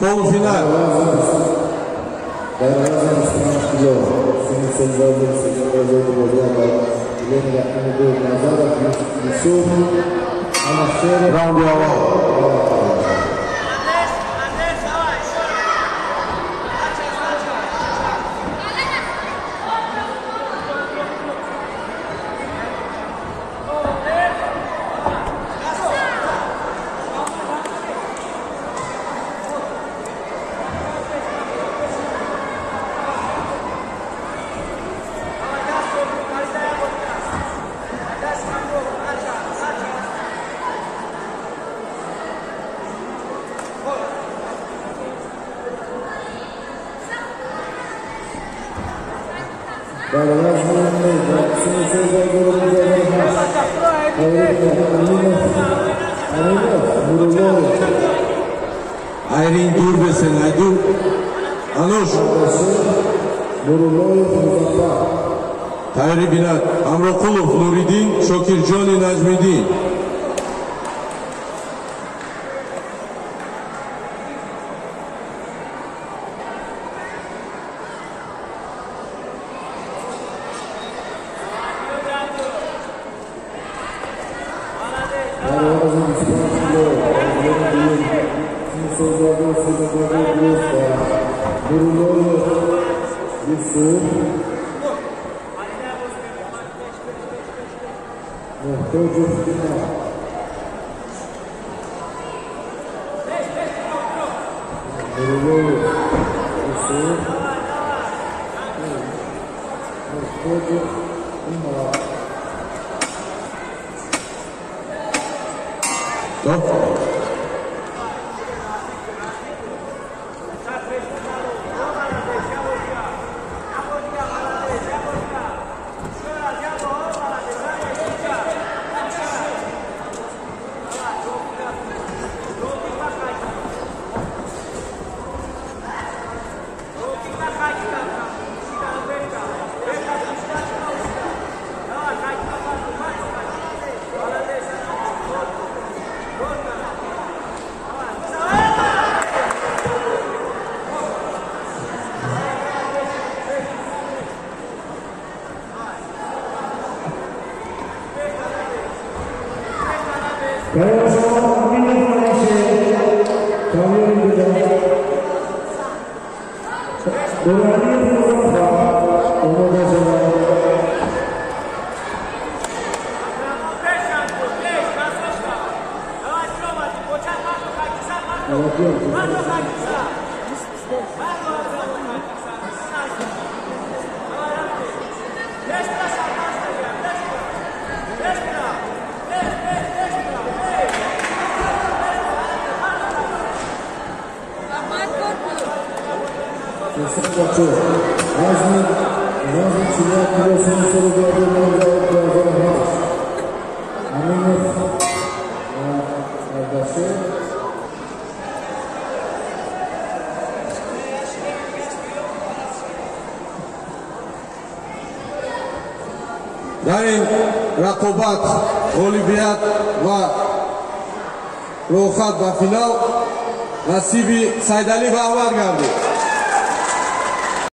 Полуфинал. Дар вазни 25 кило синни соли 2013 бозӣ рақами 2 Назаров Юсуф Амашеров. Раунди аввал. Дар вазни синни соли 2018 Аминов Нуруллоев. Айрин Дурбесен Айду Ануш. Нуруллоев Музаффар. Тайри бинад Амроқулов Нуриддин, Шокирҷони Наҷмиддин. Дар вазни 25 кило синни соли 2013 Нуруллоев Юсуф Муҳтоҷов Умар. Нуруллоев Юсуф Муҳтоҷов Умар. Стоп. Вазни 41 кило синни соли 2008 Аминов Ардашер. Дар ин рақобат ғолибият ва роҳхат ба финал насиби Сайдалӣ Баҳвар гардид.